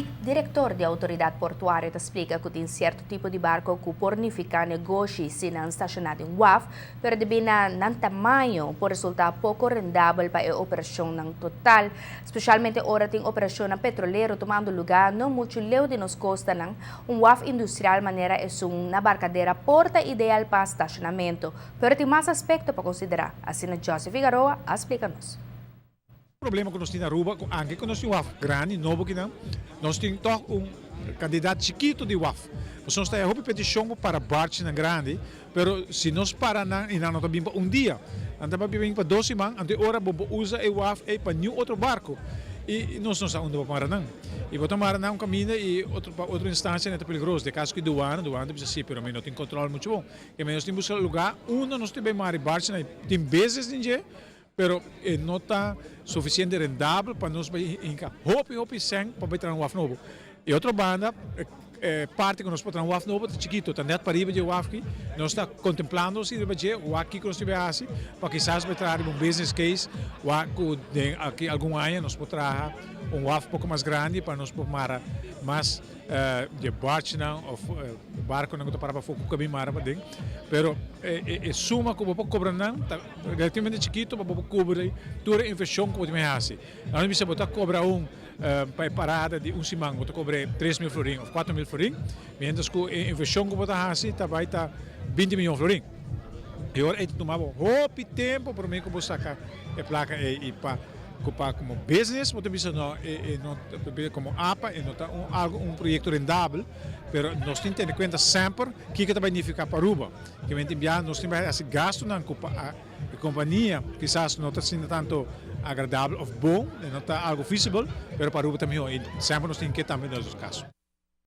Director di Autoridad Portuario ta splica cu tin cierto tipo di barco cu por nifica negoshi si nan staciona den waf, pero debi na nan tamaño por resulta poco rendabel pa e operacionnan total, specialmente ora tin operacionnan petrolero tumando luga no mucho leu di nos costanan. Un waf industrial manera esun na Barcadera por ta ideal pa stacionamento, pero tin mas aspecto pa considera, asina Jossy Figaroa a splica nos. Problema cu nos tin na Aruba, cu anke cu nos tin waf grandi nobo kinan, nos tin toch un cantidad chikito di waf. Pasobra nos ta haya hopi peticion pa para barchinan grandi, pero si nos para nan y nan no ta bin pa un dia, nan ta bin pa 2 siman, anto e ora bo por usa e waf ey pa niun otro barco y nos no sa unda bo mara nan. Y bo ta mara nan un caminda y otro pa otro instancia nan ta peligroso. Den caso cu douane, douane ta bisa si, pero mi no tin control mucho bon. Ke nos tin busca lugar unda nos tin bay mara e barchinan, tin business den dje, pero no ta suficiente rendabel pa nos bay hinca hopi hopi cen pa bay traha un waf nobo. E otro banda, e parti cu nos por traha un waf nobo ta chikito, ta net pariba dje waf aki. Nos ta contemplando si riba dje, wak kico nos tin bay haci, pa kisas bay traha riba un business case, wak cu den aki algun aña nos por traha un waf poco mas grandi pa nos por mara mas dje bargenan of barconan cu ta para pafo cu camin mara paden. Pero e suma cu bo por cobra nan ta relativamente chikito pa bo por cubri tur e inversion cu bo tin bay haci. Nan bisa bo ta cobra un pa e parada di un siman bo ta cobra 3000 florin of 4000 florin, mientras cu e inversion cu bo ta haci ta bay ta 20 miyon florin. E ora ey ta tuma bo hopi tempo prome cu bo saca e placa ey y pa como business bo ta bisa no, e no como APA e no ta un algo un proyecto rendabel, pero nos tin tene cuenta semper kico ta bay nifica pa Aruba. Ke men tin bia nos tin bay haci gastonan cu pa e compania kisas no ta asina tanto agradabel of bon, no ta algo feasible, pero pa Aruba ta mihor y semper nos tin ke tambe den nos caso.